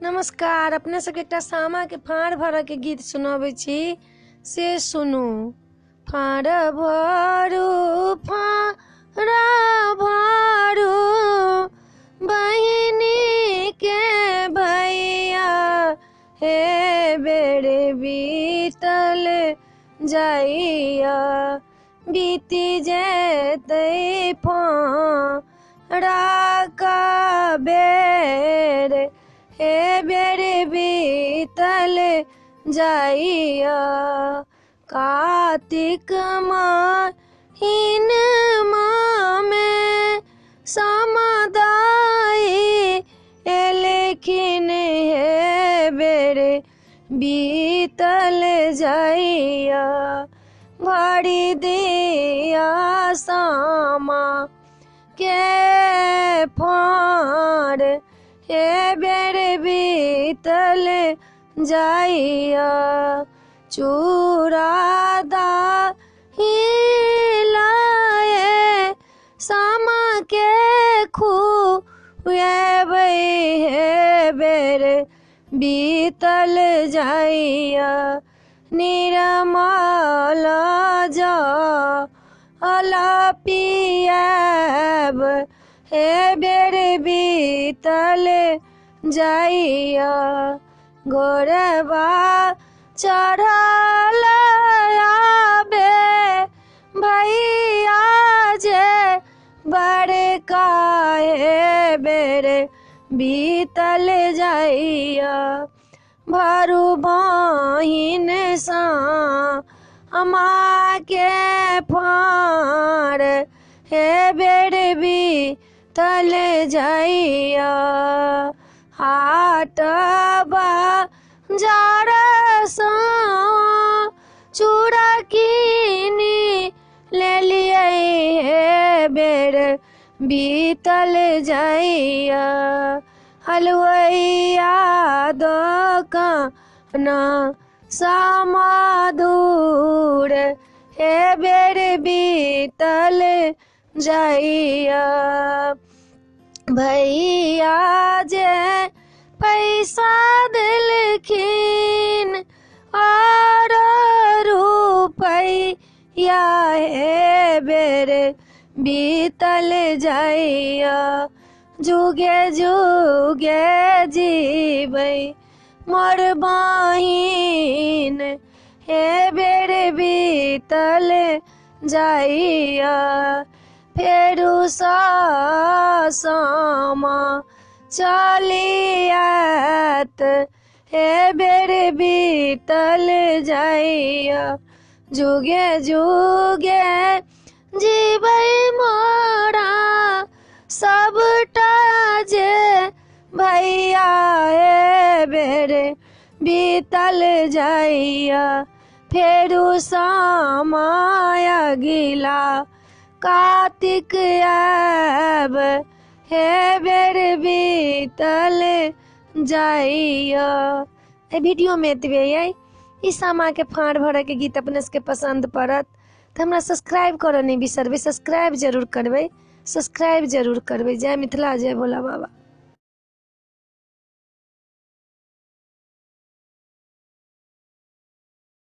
नमस्कार, अपने सबके एकटा सामा के फाँड़ भरऽ के गीत सुनबै छी, से सुनू। फाँड़ भरू फाँड़ भरू बहिनी के भैया, हे बेर बीतल जाइया, बीती जेतै फाँड़ा का बेर, हे बेर बीतल जाइया। कार्तिक महिनमा में सामा दाई एलखिन, हे बेर बीतल जाइया। भरी दिया सामा के फाँड़, हे बेर बीतल जाइया। चूड़ा दही लाए सामा के खुएबै, हे बेर बीतल जाइया। निर्मल जल पियाब, हे बेर बीतल जाइया। घोड़बा चढ़ल आबे भैया जे बड़का, हे बेर बीतल जाइया। भरू बहिन सामा के फाँड़, हे बेर बीतल जाइया। हाट बाजार सँ चूड़ा कीनी लेलियै, हे बेर बीतल जाइया। हलवैया दोकान समाधुर, हे बेर बीतल जाइया। भैया जे पैसा देलखिन और रुपैया, हे बेर बीतल जाइया। जुगे जुगे जीबै मोर बहिन, हे बेर बीतल जाइया। फेरू सामा चलियात, हे बेर बीतल जाइया। जुगे जुगे जीबै मोरा सबटा जे भैया, हे बेर बीतल जाइया। फेरू सामा अगिला कार्तिक आब, हे बेर बीतल जाइया। एहि वीडियोमे एतबे अइ। ई सामाके फाँड़ भरऽके गीत अपने सबके पसन्द पड़त तऽ हमरा सब्सक्राइब करऽ नहि बिसरबै, सब्सक्राइब जरूर करबै, सब्सक्राइब जरूर करबै। जय मिथिला, जय भोला बाबा।